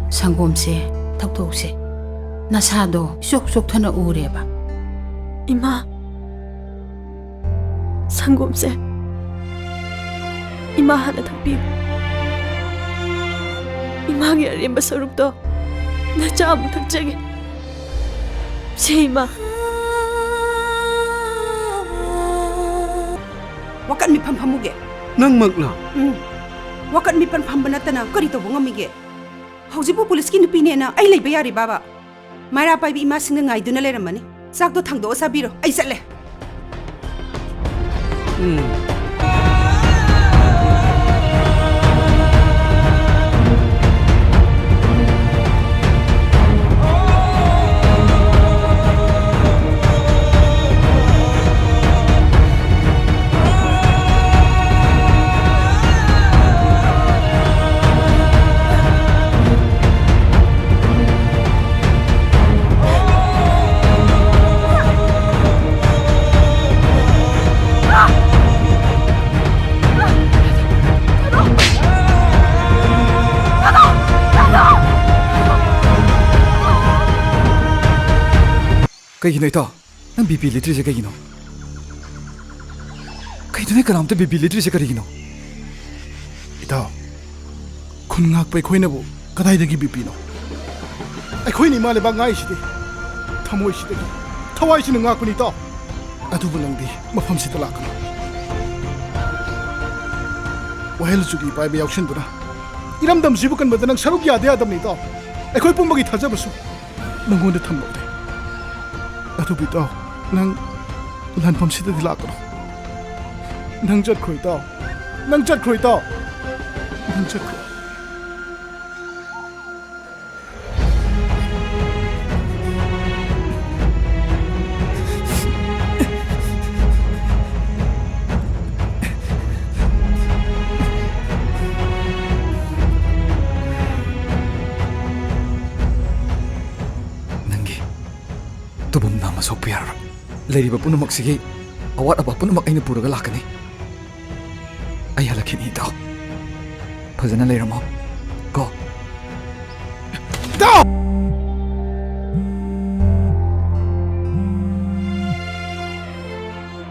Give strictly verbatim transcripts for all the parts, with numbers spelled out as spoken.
ꯁꯪꯒꯣꯝꯁꯦ ꯊꯛꯇꯣꯛꯁꯦ꯫ ꯅꯁꯥꯗꯣ ꯏꯆꯣꯛ ꯆꯣꯛꯊꯅ ꯎꯔꯦꯕ꯫ ꯏꯃꯥ, ꯁꯪꯒꯣꯝꯁꯦ ꯏꯃꯥ ꯍꯥꯟꯅ ꯊꯛꯄꯤꯌꯨ꯫ ꯏꯃꯥꯒꯤ ꯑꯔꯦꯝꯕ ꯁꯔꯨꯛꯇꯣ ꯅꯆꯥ ꯑꯃꯨꯛ ꯊꯛꯆꯒꯦ꯫ ꯁꯦ, ꯏꯃꯥ꯫ ꯋꯥꯀꯠ ꯃꯤꯐꯝ ꯐꯝꯃꯨꯒꯦ꯫ ꯅꯪꯃꯛꯂꯣ? ꯎꯝ꯫ ꯋꯥꯀꯠ ꯃꯤꯐꯝ ꯐꯝꯕ ꯅꯠꯇꯅ ꯀꯔꯤ ꯇꯧꯕ ꯉꯝꯃꯤꯒꯦ? ꯍꯧꯖꯤꯛꯄꯨ ꯄꯨꯂꯤꯁꯀꯤ ꯅꯨꯄꯤꯅꯦꯅ ꯑꯩ ꯂꯩꯕ ꯌꯥꯔꯤꯕꯕ? ꯃꯩꯔꯥ ꯄꯥꯏꯕꯤ ꯏꯃꯥꯁꯤꯡꯅ ꯉꯥꯏꯗꯨꯅ ꯂꯩꯔꯝꯃꯅꯤ꯫ ꯆꯥꯛꯇꯣ ꯊꯥꯡꯗꯣꯛꯑ ꯆꯥꯕꯤꯔꯣ, ꯑꯩ ꯆꯠꯂꯦ꯫ ꯎꯝ꯫ ꯀꯩꯒꯤꯅꯣ ꯏꯇꯥꯎ? ꯅꯪ ꯕꯤ ꯄꯤ ꯂꯤꯠꯇ꯭ꯔꯤꯁꯦ ꯀꯩꯒꯤꯅꯣ? ꯀꯩꯅꯣꯅꯦ, ꯀꯅꯥꯝꯇ ꯕꯤ ꯄꯤ ꯂꯤꯠꯇ꯭ꯔꯤꯁꯦ ꯀꯔꯤꯒꯤꯅꯣ? ꯏꯇꯥꯎ, ꯈꯨꯟ ꯉꯥꯛꯄ ꯑꯩꯈꯣꯏꯅꯕꯨ ꯀꯗꯥꯏꯗꯒꯤ ꯕꯤ ꯄꯤꯅꯣ? ꯑꯩꯈꯣꯏꯅ ꯏꯃꯥ ꯂꯩꯕꯥꯛ ꯉꯥꯛꯏꯁꯤꯗꯤ ꯊꯃꯣꯏꯁꯤꯗꯒꯤ, ꯊꯋꯥꯏꯁꯤꯅ ꯉꯥꯛꯄꯅꯤ ꯏꯇꯥꯎ꯫ ꯑꯗꯨꯕꯨ ꯅꯪꯗꯤ ꯃꯐꯝꯁꯤꯗ ꯂꯥꯛꯀꯅꯨ꯫ ꯋꯥꯍꯦꯜ ꯆꯨꯔꯤ ꯄꯥꯏꯕ ꯌꯥꯎꯁꯤꯟꯗꯨꯅ ꯏꯔꯝꯗꯝꯁꯤꯕꯨ ꯀꯟꯕꯗ ꯅꯪ ꯁꯔꯨꯛ ꯌꯥꯗ ꯌꯥꯗꯕꯅꯤ ꯏꯇꯥꯎ꯫ ꯑꯩꯈꯣꯏ ꯄꯨꯝꯕꯒꯤ ꯊꯥꯖꯕꯁꯨ ꯅꯪꯉꯣꯟꯗ ꯊꯝꯂꯕꯅꯦ꯫ ꯑꯗꯨꯕꯨ ꯏꯇꯥꯎ, ꯅꯪ ꯂꯥꯟꯐꯝꯁꯤꯗꯗꯤ ꯂꯥꯛꯀꯅꯨ꯫ ꯅꯪ ꯆꯠꯈ꯭ꯔꯣ ꯏꯇꯥꯎ꯫ ꯅꯪ ꯆꯠꯈ꯭ꯔꯣ ꯏꯇꯥꯎ꯫ ꯅꯪ ꯆꯠꯈ꯭ꯔꯣ꯫ ꯅꯪꯒꯤ ꯇꯨꯕꯨꯝ ꯅꯥꯝꯃ ꯁꯣꯛꯄ ꯌꯥꯔꯔꯣꯏ꯫ ꯂꯩꯔꯤꯕ ꯄꯨꯝꯅꯃꯛꯁꯤꯒꯤ ꯑꯋꯥꯠ ꯑꯄꯥ ꯄꯨꯝꯅꯃꯛ ꯑꯩꯅ ꯄꯨꯔꯒ ꯂꯥꯛꯀꯅꯤ꯫ ꯑꯩ ꯍꯜꯂꯛꯈꯤꯅꯤ, ꯏꯇꯥꯎ꯫ ꯐꯖꯅ ꯂꯩꯔꯝꯃꯣ꯫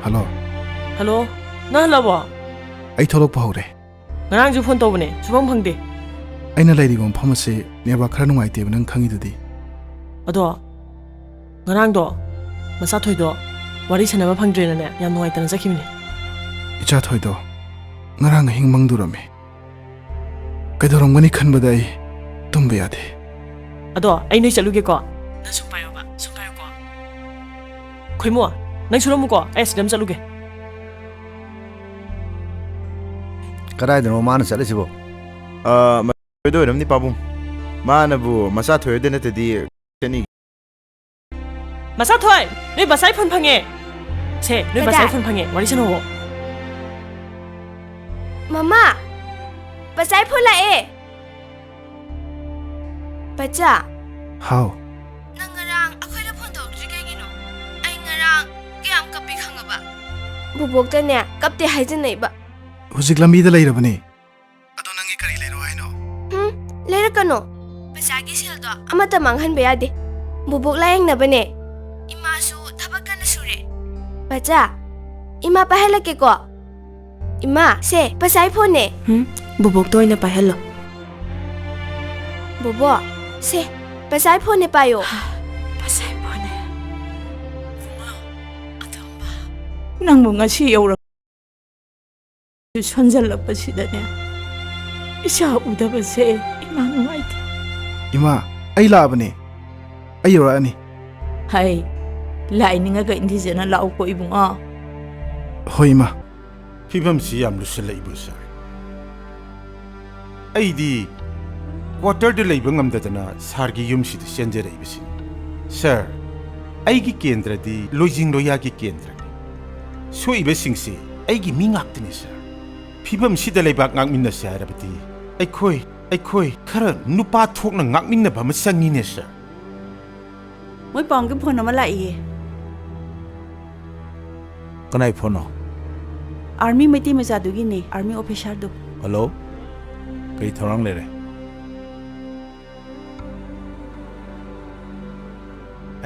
ꯍꯜꯂꯣ꯫ ꯍꯜꯂꯣ꯫ ꯅꯪ ꯍꯜꯂꯕꯣ? ꯑꯩ ꯊꯣꯛꯂꯛꯄ ꯍꯧꯔꯦ꯫ ꯉꯔꯥꯡꯁꯨ ꯐꯣꯟ ꯇꯧꯕꯅꯦ, ꯁꯨꯐꯪ ꯐꯪꯗꯦ꯫ ꯑꯩꯅ ꯂꯩꯔꯤꯕ ꯃꯐꯝ ꯑꯁꯤ ꯅꯦꯠꯋꯥꯛ ꯈꯔ ꯅꯨꯡꯉꯥꯏꯇꯦꯕ, ꯅꯪ ꯈꯪꯉꯤꯗꯨꯗꯤ꯫ ꯑꯗꯣ ꯉꯔꯥꯡꯗꯣ ꯃꯆꯥꯊꯣꯏꯗꯣ ꯋꯥꯔꯤ ꯁꯥꯟꯅꯕ ꯐꯪꯗ꯭ꯔꯦꯅꯅꯦ, ꯌꯥꯝ ꯅꯨꯡꯉꯥꯏꯇꯅ ꯆꯠꯈꯤꯕꯅꯦ꯫ ꯏꯆꯥꯊꯣꯏꯗꯣ ꯉꯔꯥꯡ ꯑꯍꯤꯡ ꯃꯪꯗꯨꯔꯝꯃꯤ꯫ ꯀꯩꯗꯧꯔꯝꯒꯅꯤ ꯈꯟꯕꯗ ꯑꯩ ꯇꯨꯝꯕ ꯌꯥꯗꯦ꯫ ꯑꯗꯣ ꯑꯩ ꯅꯣꯏ ꯆꯠꯂꯨꯒꯦꯀꯣ꯫ ꯅꯪ ꯁꯨꯝ ꯄꯥꯏꯌꯣꯕ, ꯁꯨꯝ ꯄꯥꯏꯌꯣꯀꯣ꯫ ꯈꯣꯏꯃꯨ, ꯅꯪ ꯁꯨꯔꯝꯃꯨꯀꯣ, ꯑꯩ ꯑꯁꯤꯗ ꯑꯃ ꯆꯠꯂꯨꯒꯦ꯫ ꯀꯗꯥꯏꯗꯅꯣ ꯃꯥꯅ ꯆꯠꯂꯤꯁꯤꯕꯣ? ꯑ, ꯃꯆꯥꯊꯣꯏꯗ ꯑꯣꯏꯔꯝꯅꯤ, ꯄꯥꯕꯨꯡ꯫ ꯃꯥꯅꯕꯨ ꯃꯆꯥꯊꯣꯏꯗ ꯅꯠꯇꯗꯤ ꯆꯠꯅꯤ꯫ ꯃꯆꯥꯊꯣꯏ, ꯅꯣꯏ ꯕꯁꯥꯏ ꯐꯣꯟ ꯐꯪꯉꯦ꯫ ꯁꯦ, ꯅꯣꯏ ꯕꯁꯥꯏ ꯀꯗꯥꯏ? ꯐꯣꯟ ꯐꯪꯉꯦ, ꯋꯥꯔꯤ ꯁꯥꯟꯅꯧꯋꯣ꯫ ꯃꯃꯥ, ꯕꯁꯥꯏ ꯐꯣꯟ ꯂꯥꯛꯑꯦ꯫ ꯕꯆꯥ꯫ ꯍꯥꯎ꯫ ꯅꯪ ꯉꯔꯥꯡ ꯑꯩꯈꯣꯏꯗ ꯐꯣꯟ ꯇꯧꯔꯛꯇ꯭ꯔꯤ ꯀꯩꯒꯤꯅꯣ? ꯑꯩ ꯉꯔꯥꯡ ꯀꯌꯥꯝ ꯀꯞꯄꯤ ꯈꯪꯉꯕ? ꯕꯨꯕꯣꯛꯇꯅꯦ ꯀꯞꯇꯦ ꯍꯥꯏꯖꯟꯅꯩꯕ꯫ ꯍꯧꯖꯤꯛ ꯂꯝꯕꯤꯗ ꯂꯩꯔꯕꯅꯦ꯫ ꯑꯗꯣ ꯅꯪꯒꯤ ꯀꯔꯤ ꯂꯩꯔꯣ ꯍꯥꯏꯅꯣ? ꯍꯨꯝ, ꯂꯩꯔꯛꯀꯅꯣ꯫ ꯄꯩꯁꯥꯒꯤ ꯁꯦꯜꯗꯣ ꯑꯃꯠꯇ ꯃꯥꯡꯍꯟꯕ ꯌꯥꯗꯦ꯫ ꯕꯨꯕꯣꯛ ꯂꯥꯌꯦꯡꯅꯕꯅꯦ꯫ ꯏꯃꯥꯁꯨ ꯊꯕꯛ ꯀꯟꯅ ꯁꯨꯔꯦ꯫ ꯕꯆꯥ, ꯏꯃꯥ ꯄꯥꯏꯍꯜꯂꯛꯀꯦꯀꯣ꯫ ꯏꯃꯥ, ꯁꯦ, ꯄꯩꯁꯥ ꯐꯣꯟꯅꯦ꯫ ꯍꯨꯝ, ꯕꯨꯕꯣꯛꯇ ꯑꯣꯏꯅ ꯄꯥꯏꯍꯜꯂꯣ꯫ ꯕꯣꯕꯣ, ꯁꯦ, ꯄꯩꯁꯥ ꯐꯣꯟꯅꯦ ꯄꯥꯏꯌꯣ꯫ ꯄꯩꯁꯥ ꯐꯣꯟꯅꯦ꯫ ꯅꯪꯕꯨ ꯉꯁꯤ ꯌꯧꯔꯛ ꯁꯣꯟꯖꯜꯂꯛꯄꯁꯤꯗꯅꯦ, ꯏꯆꯥ ꯎꯗꯕꯁꯦ ꯏꯃꯥ ꯅꯨꯡꯉꯥꯏꯇꯦ꯫ ꯏꯃꯥ, ꯑꯩ ꯂꯥꯛꯑꯕꯅꯦ꯫ ꯑꯩ ꯌꯧꯔꯛꯑꯅꯤ꯫ ꯍꯩ, ꯂꯥꯏ ꯅꯤꯡꯉꯒ ꯏꯟꯊꯤꯖꯅ ꯂꯥꯛꯎꯀꯣ ꯏꯕꯨꯡꯉꯣ꯫ ꯍꯣꯏ, ꯏꯃꯥ꯫ ꯐꯤꯕꯝꯁꯤ ꯌꯥꯝ ꯂꯨꯁꯜꯂꯛꯏꯕꯣ, ꯁꯥꯔ? ꯑꯩꯗꯤ ꯀ꯭ꯋꯥꯇꯔꯗ ꯂꯩꯕ ꯉꯝꯗꯗꯅ ꯁꯥꯔꯒꯤ ꯌꯨꯝꯁꯤꯗ ꯆꯦꯟꯖꯔꯛꯏꯕꯁꯤꯅꯤ꯫ ꯁꯥꯔ, ꯑꯩꯒꯤ ꯀꯦꯟꯗ꯭ꯔꯗꯤ ꯂꯣꯏꯖꯤꯡ ꯂꯣꯌꯥꯒꯤ ꯀꯦꯟꯗ꯭ꯔꯅꯤ꯫ ꯁꯣꯛꯏꯕꯁꯤꯡꯁꯤ ꯑꯩꯒꯤ ꯃꯤ ꯉꯥꯛꯇꯅꯤ, ꯁꯥꯔ꯫ ꯐꯤꯕꯝꯁꯤꯗ ꯂꯩꯕꯥꯛ ꯉꯥꯛꯃꯤꯟꯅꯁꯦ ꯍꯥꯏꯔꯕꯗꯤ ꯑꯩꯈꯣꯏ, ꯑꯩꯈꯣꯏ ꯈꯔ ꯅꯨꯄꯥ ꯊꯣꯛꯅ ꯉꯥꯛꯃꯤꯟꯅꯕ ꯑꯃ ꯆꯪꯉꯤꯅꯦ, ꯁꯥꯔ꯫ ꯃꯣꯏ ꯄꯥꯎꯒꯤ ꯐꯣꯟ ꯑꯃ ꯂꯥꯛꯏꯌꯦ꯫ ꯀꯅꯥꯏ ꯐꯣꯟꯅꯣ? ꯑꯥꯔꯃꯤ ꯃꯩꯇꯩ ꯃꯆꯥꯗꯨꯒꯤꯅꯦ, ꯑꯥꯔꯃꯤ ꯑꯣꯐꯤꯁꯥꯔꯗꯨ꯫ ꯍꯜꯂꯣ, ꯀꯔꯤ ꯊꯧꯔꯥꯡ ꯂꯩꯔꯦ?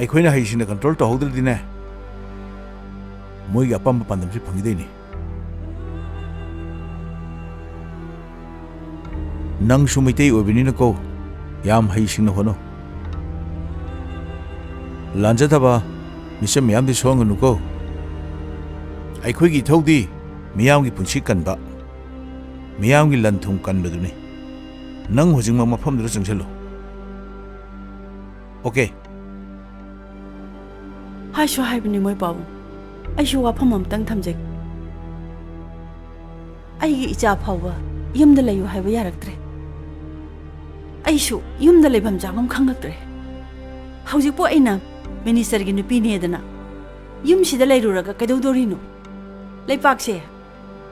ꯑꯩꯈꯣꯏꯅ ꯍꯩꯁꯤꯡꯅ ꯀꯟꯇ꯭ꯔꯣꯜ ꯇꯧꯍꯧꯗ꯭ꯔꯗꯤꯅꯦ, ꯃꯣꯏꯒꯤ ꯑꯄꯥꯝꯕ ꯄꯥꯟꯗꯝꯁꯤ ꯐꯪꯈꯤꯗꯣꯏꯅꯤ꯫ ꯅꯪꯁꯨ ꯃꯩꯇꯩ ꯑꯣꯏꯕꯅꯤꯅꯀꯣ, ꯌꯥꯝ ꯍꯩꯁꯤꯡꯅ ꯍꯣꯠꯅꯧ꯫ ꯂꯥꯟꯖꯗꯕ ꯃꯤꯆꯝ ꯃꯌꯥꯝꯗꯤ ꯁꯣꯛꯍꯟꯒꯅꯨꯀꯣ꯫ ꯑꯩꯈꯣꯏꯒꯤ ꯏꯊꯧꯗꯤ ꯃꯤꯌꯥꯝꯒꯤ ꯄꯨꯟꯁꯤ ꯀꯟꯕ, ꯃꯤꯌꯥꯝꯒꯤ ꯂꯟ ꯊꯨꯝ ꯀꯟꯕꯗꯨꯅꯤ꯫ ꯅꯪ ꯍꯧꯖꯤꯛꯃꯛ ꯃꯐꯝꯗꯨꯗ ꯆꯪꯁꯤꯜꯂꯨ꯫ ꯑꯣꯀꯦ꯫ ꯍꯥꯏꯁꯨ ꯍꯥꯏꯕꯅꯤ ꯃꯣꯏ ꯄꯥꯕꯨꯡ, ꯑꯩꯁꯨ ꯋꯥꯐꯝ ꯑꯃꯇꯪ ꯊꯝꯖꯒꯦ꯫ ꯑꯩꯒꯤ ꯏꯆꯥ ꯐꯥꯎꯕ ꯌꯨꯝꯗ ꯂꯩꯌꯨ ꯍꯥꯏꯕ ꯌꯥꯔꯛꯇ꯭ꯔꯦ꯫ ꯑꯩꯁꯨ ꯌꯨꯝꯗ ꯂꯩꯐꯝ ꯆꯥꯐꯝ ꯈꯪꯉꯛꯇ꯭ꯔꯦ꯫ ꯍꯧꯖꯤꯛꯄꯨ ꯑꯩꯅ ꯃꯤꯅꯤꯁꯇꯔꯒꯤ ꯅꯨꯄꯤꯅꯦꯗꯅ ꯌꯨꯝꯁꯤꯗ ꯂꯩꯔꯨꯔꯒ ꯀꯩꯗꯧꯗꯣꯔꯤꯅꯣ? ꯂꯩꯄꯥꯛꯁꯦ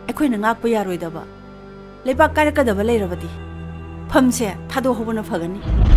ꯑꯩꯈꯣꯏꯅ ꯉꯥꯛꯄ ꯌꯥꯔꯣꯏꯗꯕ, ꯂꯩꯄꯥꯛ ꯀꯥꯏꯔꯛꯀꯗꯕ ꯂꯩꯔꯕꯗꯤ ꯐꯝꯁꯦ ꯊꯥꯗꯣꯛꯍꯧꯕꯅ ꯐꯒꯅꯤ꯫